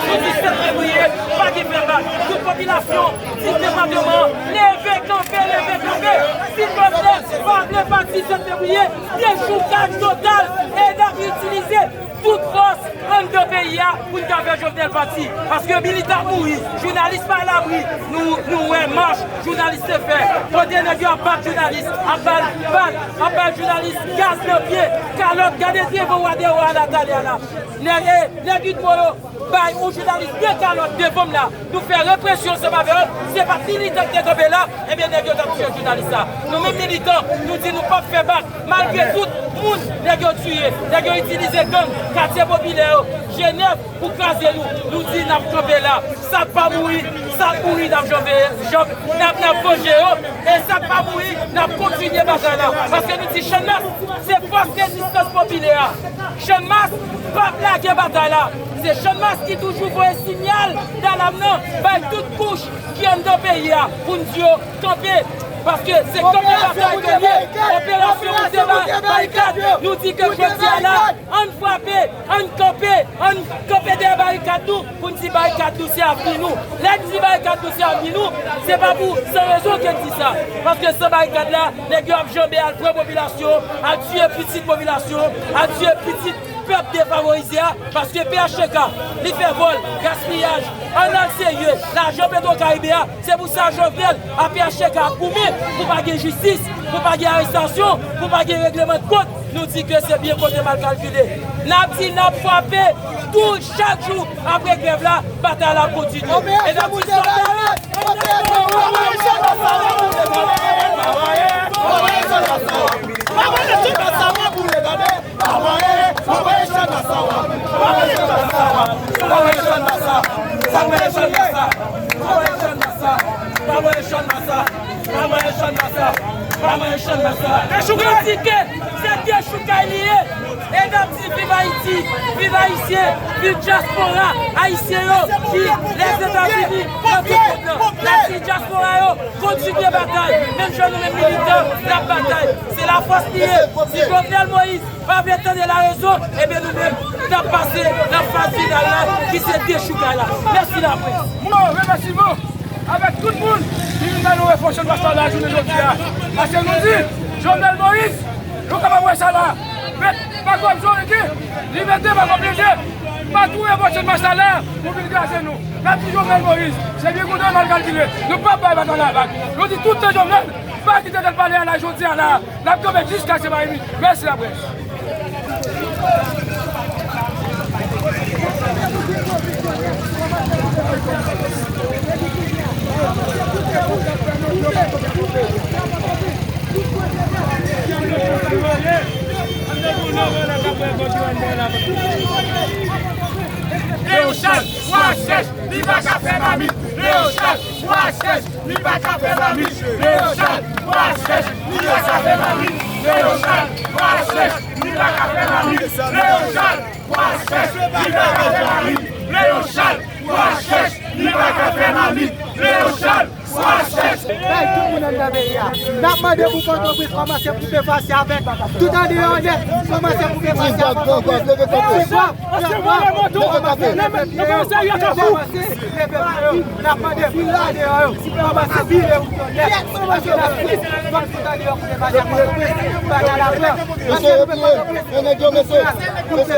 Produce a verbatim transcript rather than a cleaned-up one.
Jodi sèt fevriye, pa gen fè bak. Tout popilasyon, tout depatman, leve kanpe, leve kanpe. Si Jovenel pa vle pati sèt fevriye, dechoukaj total, e n ap itilize tout fòs anndan peyi a pou n ka fè Jovenel pati. Paske militan ap mouri, jounalis pa alabri. Nou, nou wè mach jounalis te fè. Kote nèg yo ap bat jounalis, ap ba l bal, ap ba jounalis gaz nan pye, kalòt, gade devan Wadèwo a la talè a la. Nèg, e, nèg Udmo yo bay yon jounalis de kalòt devan m la. Nou fè represyon ansanm avè yo. Se pa t militan ki te kanpe la, ebyen nèg yo t ap tiye jounalis la. Nou menm militan, nou di nou p ap fè bak. Malgre tout moun nèg yo tiye, nèg yo itilize gang, katye popilè yo, Jenèv pou kraze nou. Nou di n ap kanpe la. Sa k pa mouri, sa k mouri, n ap janbe, janbe, n ap, n ap vanje yo. E sa k pa mouri, n ap kontinye batay la. Paske nou di Channmas, se fòs rezistans popilè a. Channmas p ap lage batay la. Se Channmas ki toujou voye siyal dalam nan bay tout kouch ki anndan peyi a pou n di yo kanpe. Paske se kanpe batay ke l ye. Operasyon moute ba-, barikad. Nou di ke jodi a la, ann frape, ann kanpe, ann kanpe dèyè barikad nou. Pou n di barikad nou se avni nou. Lè n di barikad nou se avni nou, se pa pou san rezon ke n di sa. Paske san barikad la, nèg yo ap janbe al pran popilasyon, al tiye pitit popilasyon, al tiye pitit pèp defavorize a. Paske P H T K, li fè vòl, gaspiyaj, ann al serye, lajan Petwokaribe a, se pou sa Jovenel a P H T K ap goumen, pou pa gen jistis, pou pa gen arestasyon, pou pa gen regleman de kont. Nou di ke se byen konte mal kalkile. N ap di n ap frape tou chak jou apre grèv la, batay la ap kontinye. E n ap di sòlda yo, Dechoukay! Di ke se dechoukay li ye. E n ap di viv Ayiti, viv Ayisyen, viv dyaspora ayisyen yo ki Lèzetazini, nan tout mond lan. N ap di dyaspora yo, kontinye batay. Menm jan nou menm militan, n ap batay. Se lafòs li ye. Si Jovenel Moïse pa vle tande larezon, ebyen nou menm, n ap pase nan faz final la, ki se dechoukay la. Mèsi laprès. Mo remèsiman avèk tout moun ki vin ba nou refò Channmas la jounen jodi a. Paske nou di, Jovenel Moïse, nou kapab wè sa la. Met pa kòb Zoriki, li mete pa kòb Lede. Pa tou refò Channmas la pou vin kraze nou. N ap di Jovenel Moïse, se byen konte mal kalkile. Nou p ap bay batay la bak. Nou di tout tan Jovenel, pa kite tèt pale a la jodi a la. N ap kanpe jiska se pa limit. Mèsi laprès. Leon Charles, wa chèch, li pa ka fè mamit. Leon Charles, wa chèch, li pa ka fè mamit. Leon Charles, wa chèch, li pa ka fè mamit. Leon Charles, wa chèch, li pa ka fè mamit. Leon Charles, wa chèch, li pa ka fè mamit. Leon Charles, wa chèch, li pa ka fè mamit. Leon Charles, wa chèch. Bay tout moun anndan peyi a. N ap mande pou Pòtoprens kòmanse koupe fache avèk tout andeyò nèt. Kòmanse koupe fache avèk Pòtoprens. Se kwa? Leve kanpe. Leve kanpe. N ap mande pou andeyò yo. Kòmanse vire wout yo nèt. Paske n ap fini. Fòk tout andeyò koupe fache avèk Pòtoprens. Bagay la klè. Mesye, retire. Men nèg yo, mesye. Mesye,